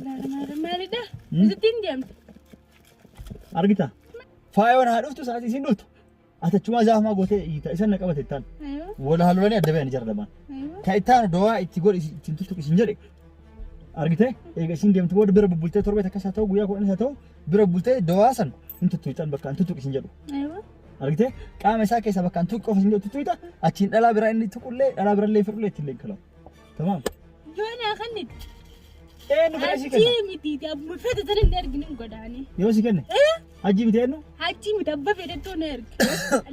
Maalidha? Isittiin deemte. Argita? Faayoon haa dhuftu sa'aatii isiin dhuftu. Ati achumaa zaafumaa gootee iyyita. Isan na qabate ittaan. Wal haa lolanii adda bayanii jara lamaan. Ka ittaan dawaa itti godhi ittiin tuttuqi isin jedhe. Argite? Eega isin deemtu booda bira bubbultee torbee takkas haa ta'u guyyaa kudhanis haa ta'u bira bubbultee dawaa san hin tuttuqxan bakka hin tuttuqi isin jedhu. Argite? Qaama isaa keessaa bakka hin tuqi qofa isin jedhu tuttuqxa achiin dhalaa biraa inni tuqullee dhalaa birallee fedhullee ittiin leekkalamu. Tamaam. Yoo naa kennite. Eenyu fedha si kenna? Hajjii miti abbuma fedhe sana hin ergine hin godhaani. Yoo si kenne? Hajjii miti eenyu? Hajjii miti abba fedhettuu na ergi.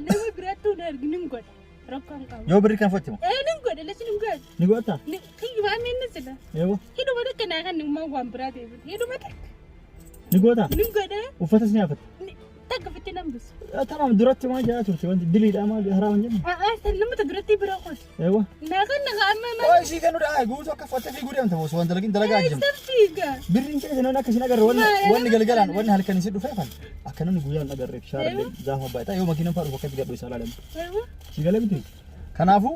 Nama birattuu na ergi nin godha. Rakkoo hin qabu. Yoo birri kan fudhatte moo? Ee nin godha lachi nin godha. Ni godhatta? Kiyyumaa minni sila. Eewa. Hidhuma takka naa kan uumaa waan biraa ta'e. Hidhuma takka. Ni goota? Nin godha. Uffatas ni haafatta? Takka ofitti nan bisu. Tamaam duratti maal jedhaa turte wanti diliidha maal haraam hin jenne? A'aa san nama duratti bira qotu. Eewa. Naa kan na amma Oo isii kan dha guutuu akka uffattee fiiguu deemta osoo waan dalagin dalagaa ajjamte. Eessa fiiga? Birriin kee namni akka isin agarre wanni Maal wanni galgalaan wanni halkan isin dhufee fan akka namni guyyaan hin agarreef shaarallee zaafa baay'ata yoo makiinaan fa'aa dhufu akkatti gadhu isaa ilaalame. Eewa. Si galee miti. Kanaafuu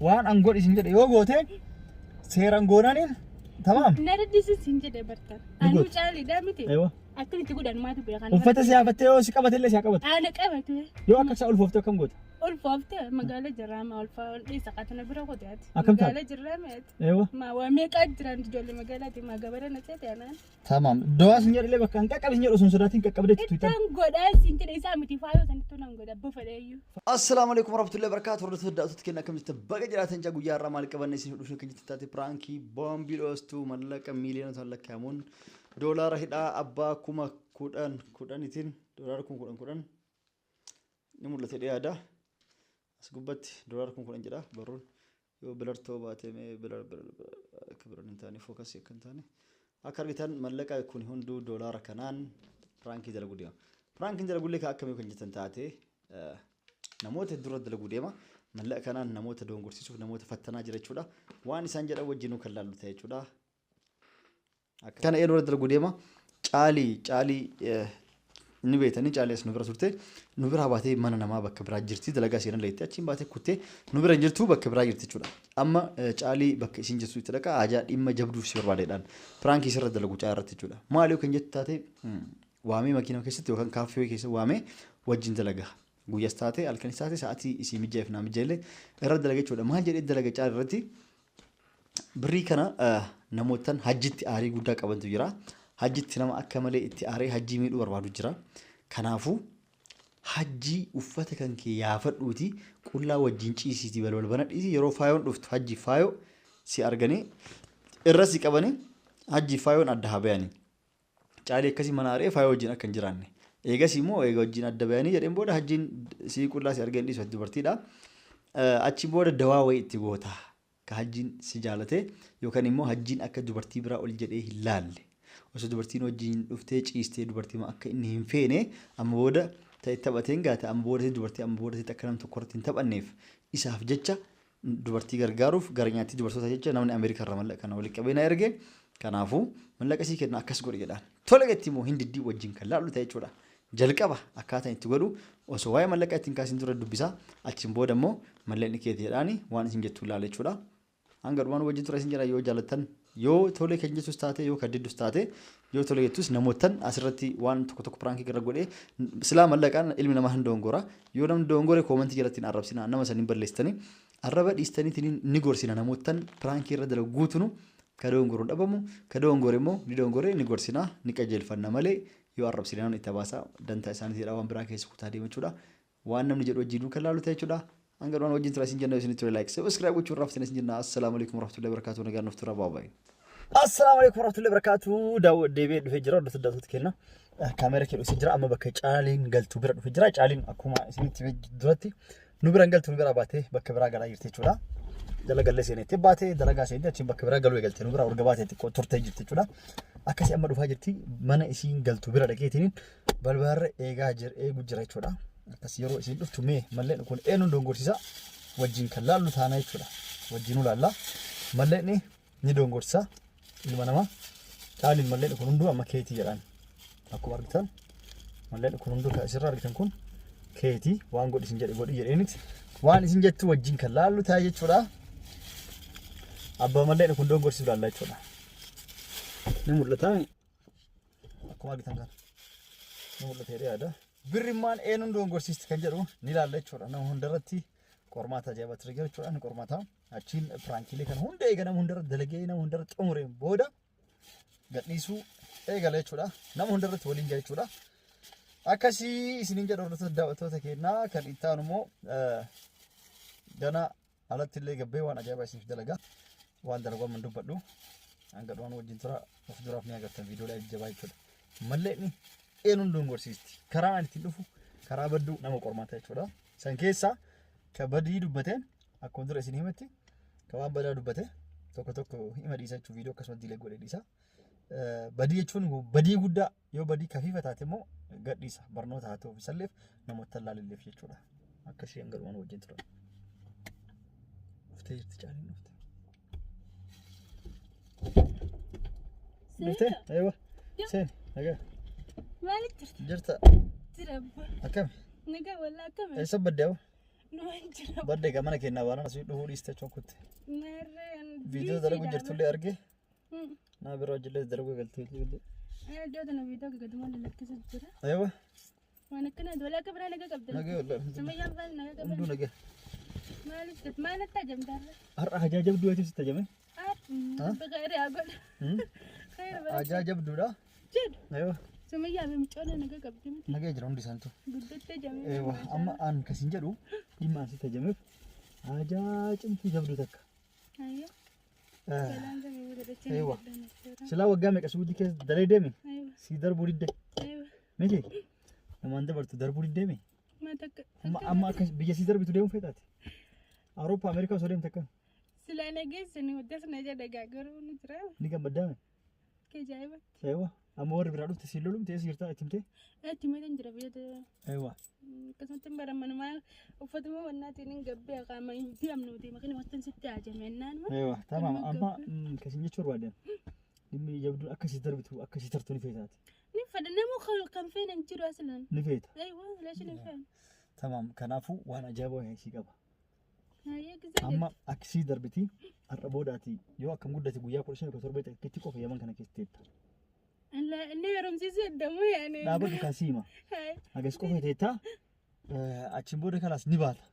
waan an godhi isin jedhe yoo goote seeran goonaniin tamaam. Na daddisi sin jedhe bartan. Ni Anuu goota. caaliidha miti. Eewa. Akka itti godhan maatu beekan. Uffata si haafattee yoo si qabate illee si haa qabatu. Ana qabate. Yoo akka isaa ulfoofte akkam goota? Ulfoofte magaala jirraa ulfaa ol dhiisa qatana bira qote ati. Akkam taate? Magaala jirraa meeti. Eewa. Ma waa meeqaa jiran ijoollee magaalaati maa gabara na seete anaan. Tamaam. Dawaa sin jedhe illee bakka hin qaqqabi sin jedhu osoo hin sodaatin qaqqabdee itti tuyxan. Ittaan godhaa siin jedhe isaa miti faayoo sanittuu nan godha abba fedheeyyuu. Assalaamu alaikum warahmatullahi wabarakatuh. Hordoftoota daawwattoota keenya akkam jirtan? Baga jiraatan jaa guyyaa har'aa maal qabanne isin dhufne kan jirtan taate piraankii boombii dhoostuu mallaqa miiliyoonota lakkaa'amuun doolaara hidhaa abbaa 10,000 kudhanitiin doolaara 10,000 10,000 ni mul'ate dhiyaada. As gubbatti doolaara 10,000 jedha barruun yoo bilar ta'uu baate mee bilar bilar akka bilar hin taane fookasii akka hin taane akka argitan mallaqa kun hunduu doolaara kanaan piraankii dalaguu deema. Piraankiin dalagullee kan akkamii kan jettan taate namoota hedduu irratti dalaguu deema. Mallaqa kanaan namoota dogongorsiisuuf namoota fattanaa jira jechuudha. Waan isaan jedhan wajjinuu kan laallu ta'e jechuudha. Kana eenyu irratti dalaguu deema? Caalii caalii ni beektanii caalii as nu bira turte nu biraa baatee mana namaa bakka biraa jirti dalagaa seenan leetti achiin baatee kuttee nu bira hin jirtu bakka biraa jirti jechuudha. Amma caalii bakka isin jirtu itti dhaqa haajaa dhimma jabduuf si barbaadeedhaan piraankii sirra dalagu caa irratti jechuudha. Maali yoo kan jettu taate waamee makiinaa keessatti yookaan kaaffee keessa waamee wajjin dalaga. Guyyaas taate halkanis taate sa'aatii isii mijaa'eef naa mijaa'ellee irra dalaga jechuudha. Maal jedhee dalaga caalii irratti Birrii kana namoottan hajjitti aarii guddaa qabantu jira. Hajjitti nama akka malee itti aaree hajjii miidhuu barbaadu jira. Kanaafuu hajjii uffata kan kee yaafadhuuti qullaa wajjin ciisiiti balbal banadhiisi yeroo faayoon dhuftu hajji faayoo si arganii irra si qabanii hajji faayoon adda haa bayanii. Caalii akkasii mana ari'ee faayoo wajjin akka hin jiraanne. Eegasii immoo eega wajjin adda bayanii jedheen booda hajjiin sii qullaa si argee hin dhiisu ati dubartiidha. Achi booda dawaa wayii itti goota. Ka hajjiin si jaalate yookaan immoo hajjiin akka dubartii biraa ol jedhee hin laalle. Osoo dubartiin wajjin dhuftee ciistee dubartii akka inni hin feene amma booda ta'e taphateen gaata amma booda dubartii amma booda akka nam tokko irratti hin taphanneef isaaf jecha dubartii gargaaruuf gara nyaattii dubartoota jecha namni Ameerikaa irraa mallaqa kana walitti qabee na erge. Kanaafuu mallaqa sii kenna akkas godhi jedhaan. Tole jetti immoo hin diddii wajjin kan laallu ta'e jechuudha. Jalqaba akkaataan itti godhu osoo waa'ee mallaqaa ittiin kaasin dura dubbisa. Achiin booda immoo mallaqni keeti jedhaani waan isin jettu laala jechuudha. Hanga dhumaan wajjin tura isin jedha yoo jaalattan yoo tole kan jettus taate yoo kan diddus taate yoo tole jettus namoottan asirratti waan tokko tokko piraankii irra godhee silaa mallaqaan ilmi namaa hin dogongora yoo namni dogongore koomantii jalatti hin arrabsina nama san hin balleessitanii arraba dhiistaniitiin ni gorsina namoottan piraankii irra dalagu guutunu ka dogongoru hin dhabamu ka dogongore immoo ni dogongore ni gorsina ni qajeelfanna malee yoo arrabsine namni itti habaasa dantaa isaaniitiidha waan biraa keessa kutaa deema jechuudha. Waan namni jedhu wajjin kan laalu ta'e jechuudha. Hanga dhumaan wajjin tura isin jenna yoo isinitti tole like subscribe gochuun raaftan isin jenna. Assalaamu alaikum warahmatullahi wabarakatuh. Nagaan nuuf tura bye bye. Assalaamu alaikum warahmatullahi wabarakatuh. Daawwa deebi'ee dhufee jira hordoftoota daawwattoota keenya. Kaameera kee dhufee jira amma bakka caaliin galtu bira dhufee jira. Caaliin akkuma isinitti himee duratti nu bira hin galtu nu bira baatee bakka biraa galaa jirti jechuudha. Jala gallee seenetti baatee dalagaa seente achiin bakka biraa galuu eegalte nu bira urga baatee xiqqoo turtee jirti jechuudha. Akkasii amma dhufaa jirti mana isiin galtu bira dhaqeetiin balbalarra eegaa jira eegu jira jechuudha. Akkas yeroo isiin dhuftu mee malleen kun eenyuun dongorsiisa wajjin kan laallu taana jechuudha. Wajjin ulaalla. Malleen ni dongorsiisa ilma namaa. Caaliin malleen kun hunduu amma keetii jedhaan. Akkuma argitan malleen kun hunduu kan isirraa argitan kun keetii waan godhi isin jedhe godhi jedheeniti. Waan isin jettu wajjin kan laallu ta'a jechuudha. Abbaa malleen kun dongorsiisu laalla jechuudha. Ni mul'ata. Akkuma argitan kana. Ni mul'ata jedhee yaada. Birrimmaan eenyuun dogongorsiisti kan jedhu ni ilaalla jechuudha. Nama hundarratti qormaata ajaa'ibaa ture jechuudha. Ni qormaata. Achiin piraankiilee kana hunda eega nama hundarratti dalagee nama hundarratti xumureen booda gadhiisuu eegala jechuudha. Nama hundarratti waliin jira jechuudha. Akkasii isiniin jedhu hordoftoota daawwattoota keenyaa kan itti aanu immoo gana alatti illee gabbee waan ajaa'ibaa isiniif dalaga. Waan dalagu amma hin dubbadhu. Hanga dhumaan wajjin tura of duraaf ni agartan viidiyoolee ajjabaa jechuudha. Malleeqni eenyuun dongorsiisti. Karaan ani ittiin dhufu karaa badduu nama qormaata jechuudha. San keessaa ka badii dubbateen akkuma dura isin himetti ka waan badaa dubbate tokko tokko hima dhiisa jechuun viidiyoo akkasuma diilee godhe dhiisa. Badii jechuun badii guddaa yoo badii kafiifa taate immoo gadhiisa barnoota haa ta'uuf isalleef namoota laalilleef jechuudha. Akkasii hanga dhumaan wajjin tura. Dhuftee jirti caaliin dhufte. Dhuftee? Eewa. Seen. Nagaa. Maaliif jirta? Jirta. Jira abbaa. Akkami? Nagaa wallaa akkami? Eessa baddee hoo? Nuwan jira. Badde egaa mana keenyaa baanaan asii dhufuu dhiiste jechuun kutte. Narreen. Viidiyoo dalagu jirtullee arge. Naa bira hojillee dalaguu galtee. Iddoo tana viidiyoo gagaduma lalakkisa jira. Eewa. Waan akkanaa walaa akka biraa nagaa qabda. Nagaa wallaahi. Sumayyaan faana nagaa qabda. Hunduu nagaa. Maaliif jirti? Maal natti ajamtaarra? Har'a hajaa jabduu wayitu sitti ajame. Khayri haa godhu. Khayri bara. Hajaa jabduudha. Jedhu. Eewa. Sumayyaa fi mucoon nagaa qabdi miti. Nagaa jira hundi isaaniitu. Guddattee jamee. Eewa. Amma an kasin jedhu dhimma an sitti ajameef hajaa cimtuu jabduu takka. Ayyoo. Salaan samii booda dachee Eewa. nagaa Silaa waggaa meeqa suudii keessa dalee deeme Eewa. sii darbuu didde Eewa. miti namaan dabartu darbuu diddeeme Maa takka. amma amma akka biyya sii darbitu deemuu feetaati. Awurooppaa Ameerikaa osoo deemte akkam Silaa nageessani waddas na jedha gaa garuu ni jira. ni gammaddaame. Akka ajaa'ibatti. Eewa amma warri biraa dhufte siin lolumte eessa jirtaa itti himtee? Itti himeetan jira biyya Eewa akkasumatti hin barammanumaa uffatuma wannaatiin hin gabbee qaama hin fe'amnuuti makni wantan sitti haajame jennaan. Eewa tamaam amma kasin jechuu barbaadan dhimmi jabduun akka sii darbitu akka sii tartu ni feetaati. Ni fedha nama kan feene hin jiru aslan. Ni feeta. Eewa leeshin hin feene. Tamaam kanaafuu waan ajaa'ibaa sii qaba. Hayyee gisee Amma akkasii darbiti har'a boodaati yoo akkam guddate guyyaa 15 yookaan 17 akkitti qofa yaman kana keessa teetta. Inni heerumsiisuu eddamu yaani. Dhaabadhu kan siima. Hagas qofa teetta achiin booda kalaas ni baata.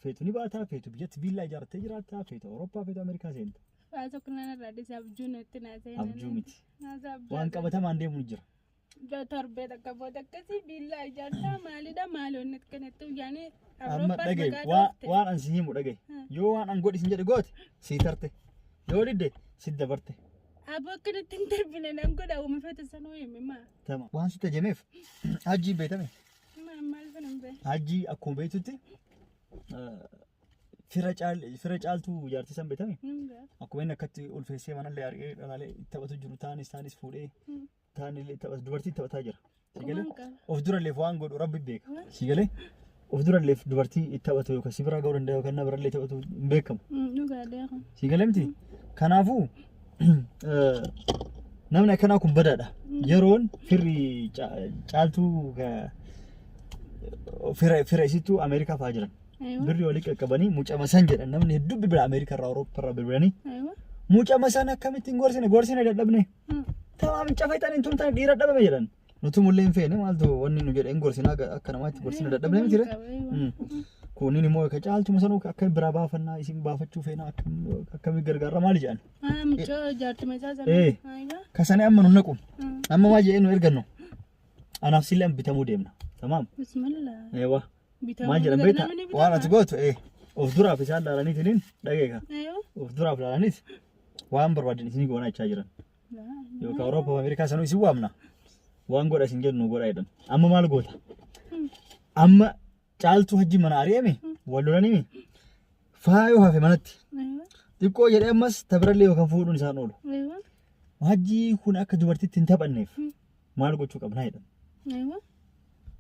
Feetu ni baata feetu biyyatti viillaa ijaarrattee jiraatta feetu Awurooppaa feetu Ameerikaa seenta. Waa tokko nan irraa dhiisa abjuu natti naa seenan. Abjuu miti. Naasaa abjuu. Waan qabatamaan deemu ni jira. Torbee takka booda akkasii viillaa ijaartaa maalidha maaloonni akkanatti yaani Amma dhagaye waan an si himu dhagaye yoo waan an godhi sin jedhe goote sii tarte yoo didde si dabarte. Aboo akkanatti hin darbine nan godha uuma feete sanuu himi maa. Tama waan sitti ajameef hajjiin beetame Maa maal fana hin beeku. hajjii akkuma beektutti fira caal fira caaltuu jaartii san beetame Hin beeku. akkuma inni akkatti ulfeessee manallee ari'ee dhalaalee itti taphatu jiru taanis taanis fuudhee taanillee taphatu dubartii taphataa jira. Si galee Quban qaba. of duralleef waan godhu rabbi beeka. Si galee of duralleef dubartii itti taphatu yookaan si biraa ga'uu danda'a yookaan na birallee taphatu hin beekamu. Dhugaadha kun. Si galee miti? Kanaafuu namni akkanaa kun badaadha. Yeroon firri caaltuu fira isittuu Ameerikaa fa'aa jiran. Birri walii qaqqabanii mucama san jedhan namni hedduu bilbila Ameerikaa irraa Awurooppaa irraa bilbilanii mucama san akkamitti hin gorsine gorsine dadhabne. Tamaam cafetan hin tumtan dhiira dhabame jedhan. Nuti mullee hin feene maaltu wanni nu jedhe hin gorsina akka namaatti gorsina dadhabne miti ree. Kunniin immoo akka caaltuma sanuu akka biraa baafannaa isin baafachuu feena akkamii gargaarra maali jedhan. Mucoo jaartuma isaa sana. Ee. Kasanii amma nu naqu. Amma maal jedhee nu ergannu. Anaaf sillee bitamuu deemna. Tamaam. Bismillah. Eewwa. Bitamuu Maal jedhan beektaa? namni Waan ati bitama. gootu of duraaf isaan laalaniitiin dhageeka. Eewwa. Of duraaf laalaniit waan barbaadan isinii goonaa jechaa jiran. Yookaan Awurooppaa fi Ameerikaa sanuu isin waamna. Waan godha isin jennu godha jedhan. Amma maal goota? Amma caaltuu hajji mana ari'ame wal lolanii faayoo hafe manatti. Xiqqoo jedhee ammas tabirallee yookaan fuudhuun isaan oolu. Hajji kun akka dubartiitti hin taphanneef maal gochuu qabna jedhan.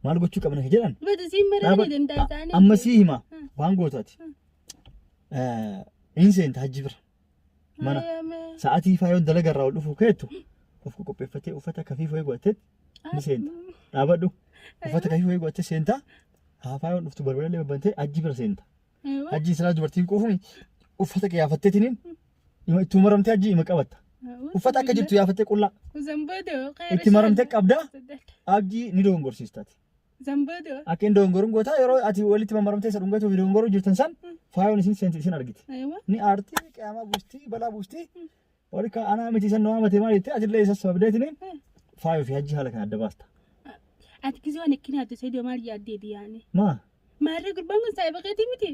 Maal gochuu qabna jedhan. Bada siin maranii danda'a isaanii. Amma sii hima waan gootu ati. Hin seenta hajji bira. Mana sa'aatii faayoon dalaga irraa ol dhufuu keettu of qopheeffatee uffata kafii fooyee godhatee ni seenta. Dhaabadhu. Uffata kafii fooyee godhattee seenta. Haa faayoon dhuftu balbalallee babbantee hajji bira seenta. Hajji silaa dubartiin quufumi uffata qiyaafatteetiniin ima itti maramtee hajji ima qabatta. Uffata akka jirtu yaafattee qullaa. Zamboodo. Itti maramtee qabdaa. Abjii ni dogongorsiistati. Zamboodo. Akka inni dogongoruun gootaa yeroo ati walitti mamaramtee isa dhungatuuf dogongoruu jirtan san faayoon isin seenti isin argiti. Aywa. Ni aartii qiyaamaa buustii balaa buustii warri ka anaa miti isan nama matee maal jettee atillee isa sababdeetiniin faayoo fi hajji haala kana adda baasta. Ati gisee waan akkina hattu seedoo maal yaaddeeti yaani? Maa? Maarree gurbaan kun saayiba keetii miti?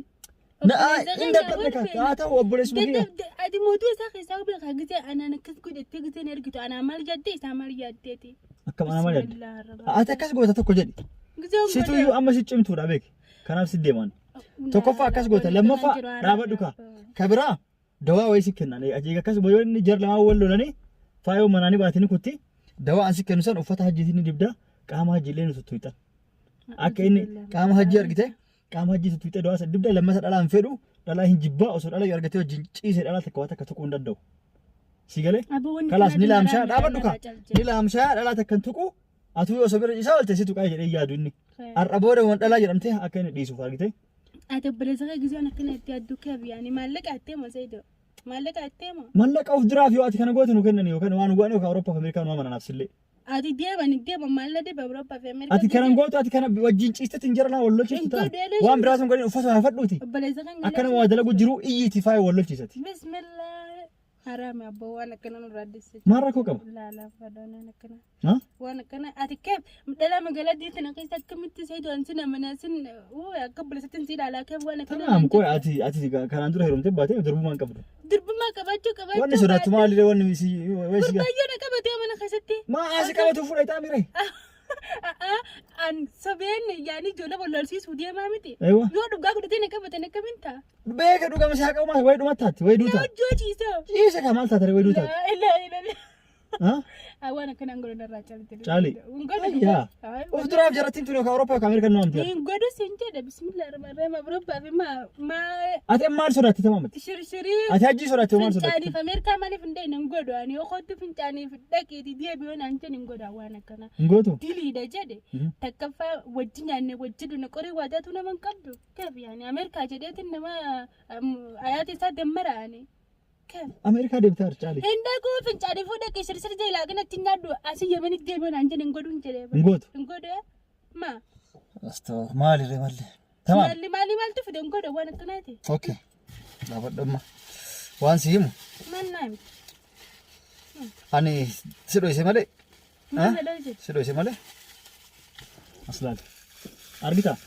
Na hin dadhabne ka haa ta'u obboleessuma kiyya. Ati mootuu isaa keessaa beekaa gisee anaan akkas godhattee gisee na ergitu anaa maal yaaddee isaa maal yaaddeeti? Akkam anaa maal yaadde? Ati akkas goota tokko jedhi. Situ iyyuu amma si cimtuudha beeki. Kanaaf si deeman. Tokkoffaa akkas goota lammaffaa dhaabadhu kaa. Ka biraa dawaa wayii si kennan. Ati akkas yoo inni jar lamaan wal lolanii faayoo manaanii baatanii kutti dawaa an si kennu san uffata hajjiitiin ni dibda qaama hajjiillee ni tuttuuxan. Akka inni qaama hajjii argite qaama hajjii tuttuuxee dawaa san dibda lammata dhalaa hin fedhu dhalaa hin jibbaa osoo dhala argatee wajjin ciise dhalaa takka waa takka tuquu hin danda'u. Si galee? Kalaas ni laamshaa dhaabadhu kaa. Ni laamshaa dhalaa takka hin tuqu atuu osoo bira ciisaa oolte si tuqaa jedhee yaadu inni. Har'a booda waan dhalaa jedhamtee akka inni dhiisuuf argite. Ati obboleessa kee gisee akkana itti adduu kee yaani maallaqa itti moo Saidoo? Maallaqa itti moo? Mallaqa of duraaf yoo ati kana goote nu kennan yookaan waan goone yookaan Awurooppaa fi Ameerikaa nu amanan sillee. Ati deeman deeman maallaqa deeba Awurooppaa fi Ameerikaa. Ati kanan gootu ati kana wajjin ciistetti hin jara wal lolchiistu ta'a. Waan biraa sun godhin uffata haa fadhuuti. Obboleessa kan Akka nama waa dalagu jiru iyyiiti faaya wal lolchiisati. Bismillah. Haraami abboo waan akkana nurraa addisse. Maal rakkoo qaba? Laalaa fadhaan waan akkana. Ha? Waan akkana ati keef dhala magaalaa diintina keessa akkamitti Saidoo an sin amana sin akka obboleessatti si ilaalaa keef waan akkana. Tanaam qoy ati ati kanaan dura heerumtee baatee durbummaa hin qabdu. Durbummaa qabaachuu qabaachuu. Wanni sodaattu maalidha wanni si wayi si Gurbaayyoon na qabatee mana keessatti. Maa asi qabatu fudhataa mire. An sobeen yaani ijoollee wallaalsiisuu deemaa miti. Eewa. Yoo dhugaa godhatee na qabatan akkamiin ta'a? Beeka dhugama si haa qabu maal wayi dhuma taati wayi duutaa. Hojjoo ciisoo. Ciise kaa maal taate wayi duutaa. Laa ilaa ilaa. Ha? Waan akkanaan godhan irraa caalite. Caali. Hin godhu. Ayyaa. Of duraaf jarattiin tuni yookaan Awurooppaa yookaan Ameerikaa nu amti. Hin godhu siin jedhe bismillah rahmaan rahim Awurooppaa fi maa maa Ati amma maal sodaatte tamaamati? shirshirii. Ati hajjii sodaatte maal sodaatte? Fincaaniif Ameerikaa maaliif hin deemne hin godhu ani yoo kottu fincaaniif dhaqiiti deebi'oo naan jedhe hin godha waan akkanaa. Hin gootu? Diliidha jedhe takkaffaa wajji nyaanne wajji dhune qorii waadaatu nama hin qabdu. Keef yaani Ameerikaa jedheetiin nama ayaati isaa dammara ani. Keef. Ameerikaa deemtee harcaali. Hin dhaquu fincaaniifuu dhaqee shirsir jee laaqina ittiin nyaadhu asii Yemenitti deebi'oo naan jedhe hin godhu hin jedhe. Hin gootu? Hin godhu maa. Astoo maalirree malli. Tamaam. Maalli maalli maaltu fide hin godhu waan akkanaati. Okay. Dhaabadhu amma. Waan si himu Maal naa himi? ani si dhoyse malee. Maal na dhoyse? Si dhoyse malee. As laali. Argitaa?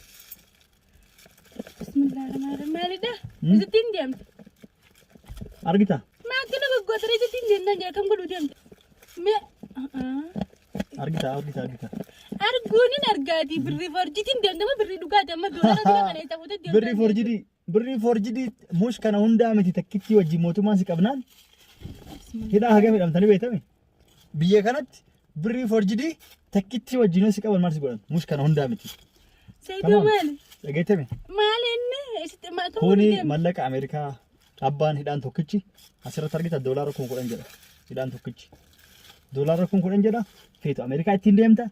Bismillahirrahmanirrahim. Maalidha? Isitti hin deemte. Argitaa? Maa akkana goggootara isitti hin deemtan jira kam godhuu deemte? Mee Argitaa argitaa argitaa. arguun hin argaati birrii forjitiin deemte moo birrii dhugaati amma doolara dura kana isa fuutee deemte. Birrii forjidii birrii forjidii mush kana hundaa miti takkittii wajjin mootummaan si qabnaan hidhaa hagam hidhamtanii beektami. Biyya kanatti birrii forjidii takkittii wajjin yoo si qaban maal si godhan mush kana hundaa miti. Seetuu maali? Dhageettami. Maali inni isitti maa kam godhuu Kuni deemte? mallaqa Ameerikaa abbaan hidhaan tokkichi asirratti argita doolaara 10,000 jedha. Hidhaan tokkichi. Doolaara 10,000 jedha. Feetu Ameerikaa ittiin deemta.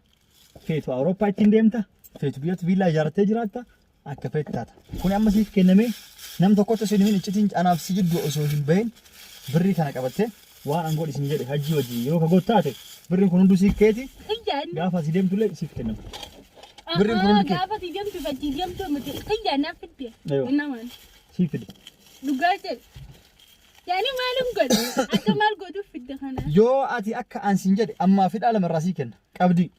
Feetu Awurooppaa ittiin deemta. Feetu biyyatti viillaa ijaarrattee jiraatta. Akka feetu taata. Kuni amma siif kennamee nam tokkotti osoo hin himin iccitiin anaaf si jidduu osoo hin bahin birrii kana qabattee waan an godhi sin jedhe hajjii wajjin yoo ka gootu taate birriin kun hunduu siif keeti Xiyyaan. gaafa asii deemtullee siif kennama. Birriin kun hundi keeti. Gaafa si deemtu fakkii deemtu miti xiyyaan naaf fidde. Aywa. Namaan. Siif fide. Dhugaa jedhe. Yaani maalum godhu? Akka maal godhuuf fidde kana? Yoo ati akka an siin jedhe ammaa fi dhala irraa sii kenna. Qabdii.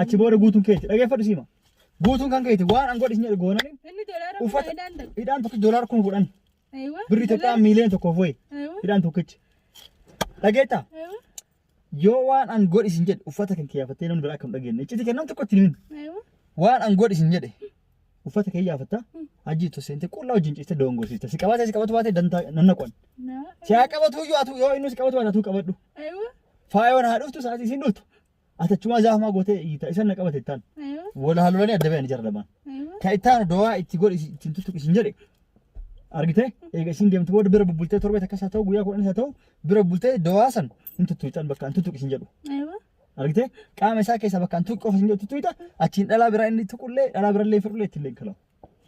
Achi booda guutuun keeti. Dhageeffadhu siima. Guutuun kan keeti waan an godhi siin jedhe goonaniin Inni doolaara kuma uffata hidhaan takka. hidhaan tokkichi doolaara 10,000 Aywa. birrii Itoophiyaa miiliyoona 1 wayi Aywa. hidhaan tokkichi. Dhageettaa? Aywa. Yoo waan an godhi siin jedhe uffata kan kiyaafattee namni biraa akka hin dhageenye iccitii kennan tokko itti hin himin. Aywa. Waan an godhi siin jedhe uffata kee yaafatta hajji itti seente qullaa wajjin ciiste dogongorsiista. Si qabaatee si qabatu baatee dantaa nanna qo'an. Na. Si haa qabatu iyyuu atu yoo inni si qabatu baate atuu qabadhu. Aywa. Faayoon haa dhuftu sa'aatii isiin dhuftu. Ati achumaa zaafumaa gootee iyyita isan na qabate ittaan. Aywa. Wal haalolanii adda bayan jara lamaan. Aywa. Ka ittaanu dawaa itti godhi ittiin tuttuqi isin jedhe. Argitee eega isin deemtu booda bira bubbultee torbee takkas haa ta'u guyyaa 10 haa ta'u bira bubbultee dawaa san hin tuttuqxan bakka hin tuttuqi isin jedhu. Aywa. Argitee qaama isaa keessaa bakka hin tuqi qofa isin jedhu tuttuqxa achiin dhalaa biraa inni tuqullee dhalaa birallee fedhullee ittiin illee hin kalamu.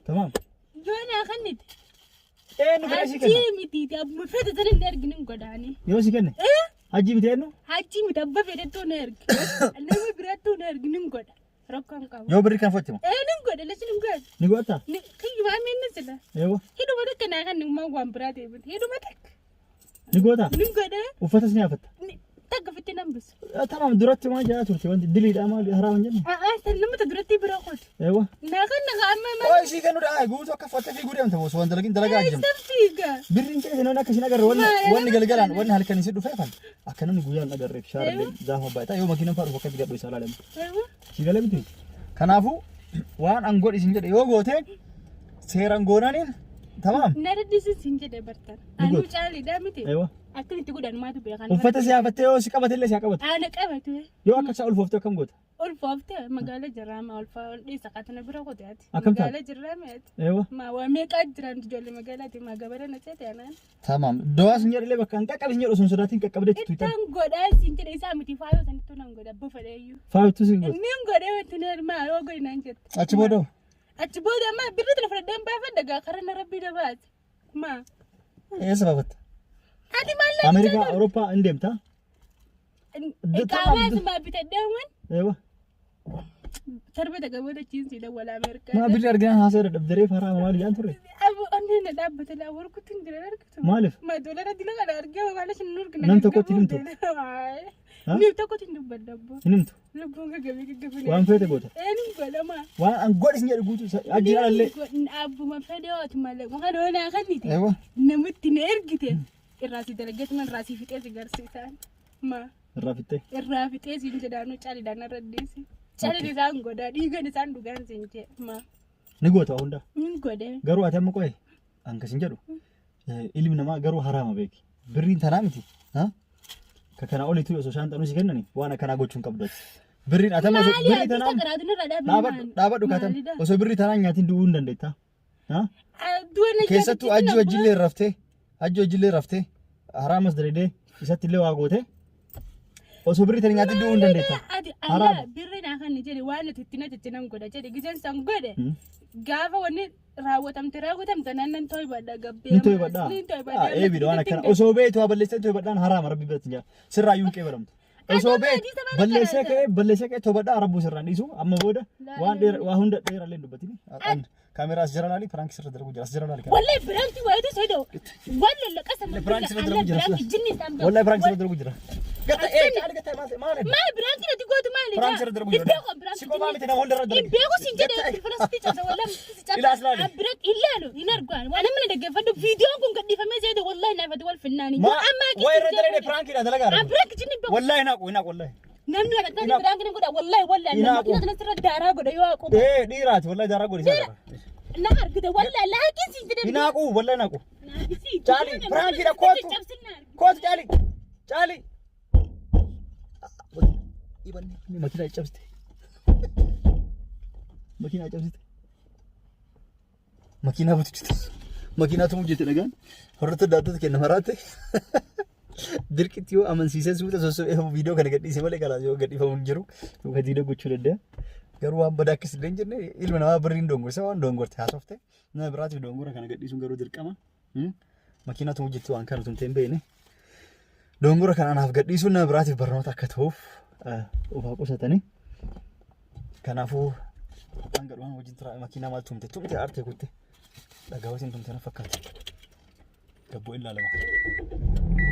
Tamaam. Yoo naa kennite. Eenyu fedha si kenna? Achii miti abbuma fedhe sana hin arginu hin godhaani. Yoo si kenne? Hajji miti eenyu? Hajji miti abba fedhettuu na ergi. Nama biraattuu na ergi nin godha. Rakkoo hin qabu. Yoo birrii kana fudhatte moo? Ee nin godha lachi nin godha. Ni godhatta? Kiyyumaa miinni sila. Eewwa. Hidhuma takka naa kan uumaan waan biraa ta'e miti. Hidhuma takka. Ni goota? Nin godha. Uffatas ni haafatta? Takka ofitti nan bisu. Tamaam duratti maal jedhaa turte wanti diliidha maal haraama hin jenne? A'aa san nama ta duratti bira qotu. Eewwa. Naa kan na amma Qoy isii kennu dha guutuu akka uffattee fiiguu deemta osoo waan dalagin dalagaa ajjamte. Eessa fiiga? Birriin kee namni akka isin agarre wanni Maal wanni galgalaan wanni halkan isin dhufee kan akka namni guyyaan agarreef shaarallee gaafa baay'ata yoo makiinaan fa'aa dhufu akkatti gadhu isaa ilaalame. Eewwa. Si galee miti. Kanaafuu waan an godhi isin jedhe yoo goote seeraan goonaaniin tamaam. Na dadhiisin siin jedhe bartan. Ni Anuu goota. caaliidha miti. Eewwa. Akkan itti godhan maatu beekan. Uffata si haafattee yoo si qabate illee si haa qabatu. Ana qabatu. Yoo akka isaa ulfoofte akkam goota? Ulfoofte magaala jirraama ulfaa ol dhiisa katana bira qote ati. Akkam taate? Magaala jirraama ati. Eewwa. Ma waa meeqaa jiran ijoollee magaalaati maa gabara na seete anaan. Tamaam. Dawaa sin jedhe illee bakka hin qaqqabe sin jedhu osoo hin sodaatin qaqqabdee itti tuqxan. Ittaan godhaa siin jedhe isaa miti faayoo sanittuu nan godha abba fedheeyyuu. Faayottu sin goota. Inni hin godhee wanti na maa yoo godhi naan jette. Achi booda hoo? Achi booda amma birri tana fudhadheen baafadha gaa karaa na rabbii na baase. Maa. Eessa baafatta? Ati maal na Ameerikaa, Awurooppaa hin deemta? Iqaamaa asumaa bitadhee waan Eewa. torba takka chiinsii dawwala Ameerikaa. Maa birri arginaan haasa'uu dadhabderee faraa maal jedhaan turre? Abu onneen na dhaabbate laa warkutti hin jiran argitu. Maaliif? Ma dolara dila kana argee maal isin nurgina. Nam tokkotti himtu? Ha? Ni tokkotti hin dubbadda abbo. Hin himtu. Lubbuun gaggabee gaggabee. Waan feete goota. Een godhama. Waan an godhi sin jedhu guutuu ajjiin alallee. Abbuma fedhe hooti malee waan hoonaa kannite. Eewa. Namitti na ergite irraa si dalaggeetuma irraa si fixee si garsiisaan. Ma Irraa fixxee. irraa fixee siin jedhaanu caalidhaan irra deesse. Caalid isaan godhaa dhiigan isaan dhugaan siin jedhe. Ma Ni goota waa hundaa. ni godhe. Garuu ati amma qo'e an kasin jedhu ilmi namaa garuu haraama beeki. Birriin tanaa miti. Ha? Ka kanaa oliitu osoo shaanxanuu si kennani waan akkanaa gochuu hin qabdu ati. Birriin ati amma osoo Maali birrii ati tanaa sakaraatu nirra dhaabbi dhaabadhu dhaabadhu kaatan osoo birrii tanaa nyaatiin du'uu hin dandeetta. Ha? Keessattuu ajji wajjillee raftee ajji wajjillee raftee haraamas dalagdee isatti illee waa goote osoo birrii tana nyaatiin du'uu hin dandeetta. Ati Haraama. ala birri naa kan jedhe waan nuti itti najajje nan godha jedhe gizeen san godhe gaafa wanni raawwatamte raawwatamte nan nan toybadha gabbee. Ni toybadhaa. Ni toybadha. Eebiidha waan akkana. Osoo beektu waa balleessee toybadhaan haraama rabbi biratti jira. Sirraa iyyuu hin qeebalamtu. Osoo Adama beektu hadiisa maal balleessee karaata? ka'ee balleessee ka'ee toybadhaa rabbuu sirraan dhiisu amma booda waan dheera waa hunda dheerallee hin dubbatini. Kaameraa as jala laali piraank sirra dalagu jira as jala laali. Wallahi biraanki wayitu sodo. Wallahi laqasa Piraank sirra dalagu jira. Biraanki jinni isaan beeku. Wallahi piraank sirra dalagu jira. Gatta ee caali gatta maal maal Maal biraanki nati gootu maali? Piraank sirra dalagu jira. Hin beeku biraanki. Si qofaa miti nama hunda irra Hin dalagu. beeku siin jedhe bilbila sitti cabsa wallahi sitti cabsa. Ilaas laali. Biraanki ilaalu hin argu. Waan namni dhaggeeffadhu viidiyoon kun gadhiifamee seete wallahi naafati wal finnaani. Ma Amma waa irra dalagee piraankiidha dalagaa. Biraanki jinni hin beeku. Wallahi naaqu naaqu wallahi. Namni waan akkanaa Inaaf. biraanki ni godha wallahi wallahi Inaaf. makiina kana sirra daaraa godha yoo aqu. Ee dhiiraati wallahi daaraa godhi isaa. Na argite wallahi laakiin siin jedhe. Hinaaqu wallahi naaqu. Naafisi. Caali piraankiidha kootu. Kootu caali. Caali. Makiinaa cabsite. Makiinaa cabsite. Makiinaa butuchite. Makiinaa tumuu jette dhagaan. Hordoftoota daatota kenna maraatte. Dirqitti yoo amansiisee suuta sossobee viidiyoo kana gadhiise malee kalaas yoo gadhiifamu hin jiru. Viidiyoo gochuu danda'a. Garuu waan badaa akkas illee hin jenne ilma namaa birriin dongorsa waan dongorte haasofte. Nama biraatiif dongora kana gadhiisuun garuu dirqama. Makiinaa tumuu jetti waan kana tumtee hin beekne. Dongora kana anaaf gadhiisuun nama biraatiif barnoota akka ta'uuf of haa qusatanii. Kanaafuu hanga dhumaan wajjin tura makiinaa maal tumte tumte aartee kutte dhagaa wajjin tumte na fakkaata. Gabboo ilaalama.